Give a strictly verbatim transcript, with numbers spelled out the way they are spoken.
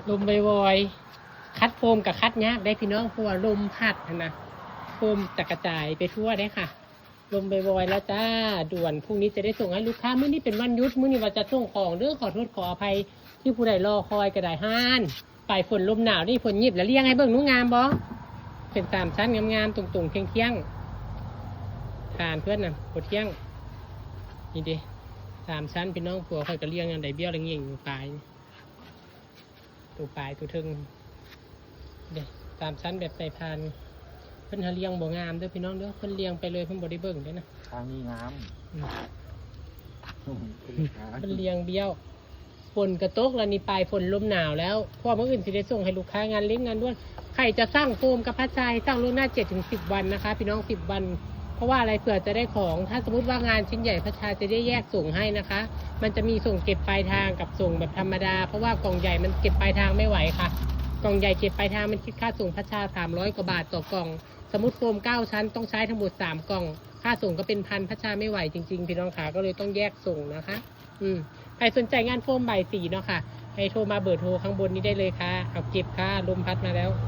ลมวอยๆ คัดโฟมกับคัดยากได้พี่น้อง เพราะว่าลมพัดหั้นนะ โฟมจะกระจายไปทั่วได้ค่ะ ลมวอยๆ แล้วจ้า ด่วน พรุ่งนี้จะได้ส่งให้ลูกค้า มื้อนี้เป็นวันหยุด มื้อนี้ว่าจะส่งของเด้อ ขอโทษขออภัย ที่ผู้ใดรอคอยก็ได้ ห่าน ปลายฝนลมหนาวนี่ ฝนหยิบแล้วเรียงให้เบิ่งหนู งามบ่ เป็นสามชั้นงามๆ ตรงๆ เที่ยงๆ ผ่านเพื่อนน่ะ บ่เที่ยง นี่เด้ สามชั้นพี่น้อง ผัวข้อยก็เรียงอย่างใดเบี้ยวละเง่งอยู่ปลายนี่ ตัวปลายตัวเทิงเด้ สามชั้นแบบใส่พาน เพิ่นหาเรียงบ่งามเด้อพี่น้องเด้อ เพิ่นเรียงไปเลย เพิ่นบ่ได้เบิ่งเด้อนะ ทางนี้งาม อืม งาม เพิ่นเรียงเบี้ยว ฝนก็ตกแล้วนี่ ปลายฝนลมหนาวแล้ว เพราะว่ามื้ออื่นสิได้ส่งให้ลูกค้างานเลี้ยงงานด่วน ใครจะสั่งโฟมกับพัชชาให้สั่งล่วงหน้า เจ็ดถึงสิบวันนะคะ พี่น้อง สิบวัน เพราะว่าอะไร เผื่อจะได้ของ ถ้าสมมติว่างานชิ้นใหญ่ พัชชาจะได้แยกส่งให้นะคะ มันจะมีส่งเก็บปลายทางกับส่งแบบธรรมดา เพราะว่ากล่องใหญ่มันเก็บปลายทางไม่ไหวค่ะ กล่องใหญ่เก็บปลายทางมันคิดค่าส่งพัชชา สามร้อยกว่าบาทต่อกล่อง สมมติโฟมเก้าชั้นต้องใช้ทั้งหมดสามกล่อง ค่าส่งก็เป็นพัน พัชชาไม่ไหวจริงๆ พี่น้องขา ก็เลยต้องแยกส่งนะคะ อืม ใครสนใจงานโฟมใบายสีเนาะค่ะ ให้โทรมาเบอร์โทรข้างบนนี้ได้เลยค่ะ เอาเก็บค่ะ ลมพัดมาแล้ว